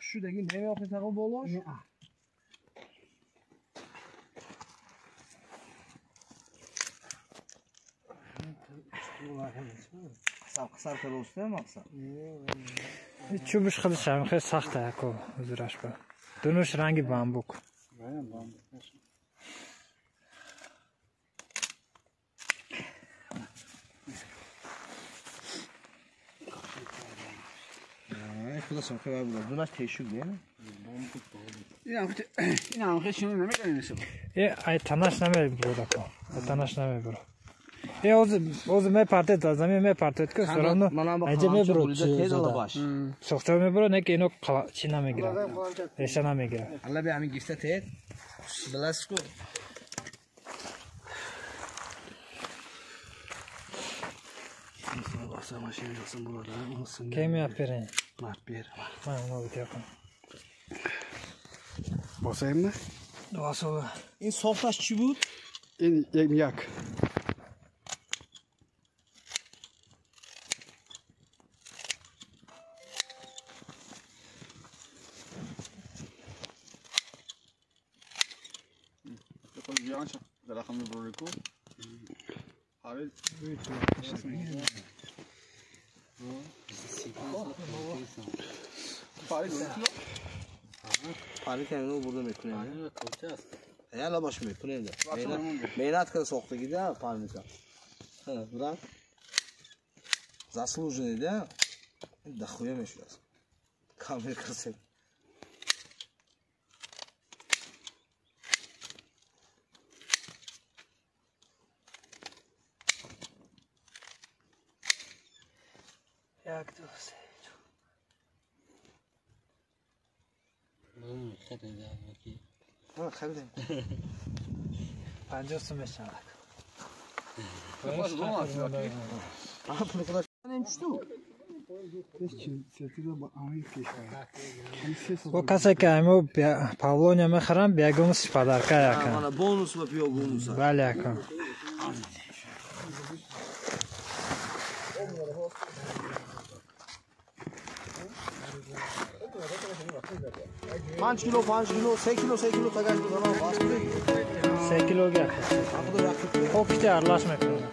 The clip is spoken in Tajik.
Шудаги намеохи тақо болош? Қисар кадоста мақсад. Чӯбиш хеле шам, хеле сахта яко ҳузураш ба. Дунуш ранги бамбук. Худашам хеле буд. Дунаш тешук не? Ин ҳам хеле шино намекунем. Ай танаш намебурад ако. Ай танаш намебурад. Оз мепартед, аз замин мепартед ки всё равно айҷа мебурад. Сохта мебурад, не ки ино чи намегирад. Реша намегирад. Алла би ҳамин гифта тед. Биласку. Кеми аперин? Мар бер. Ман оно битяқам. Босаем? Басова. Ин сохташ чӣ буд? Ин як. Пари камино бурда мекунем. Яла баш мекунем. Меҳнат карда сохтагида парника. Брат. Заслуженный, да? Дохуя мешудааст. Камер касем. Як, ду, се. Харидем. 50 сум мешавад. О касе ки имо павлония мехарам, биягумусш подарка якам. Бонус ва биогумуса. Бале якам. Панҷ кило, 5 кило, 3 кило, 3 кило тагаш бизанам, бас. 3 кило гап. Хоките арлаш мекунам.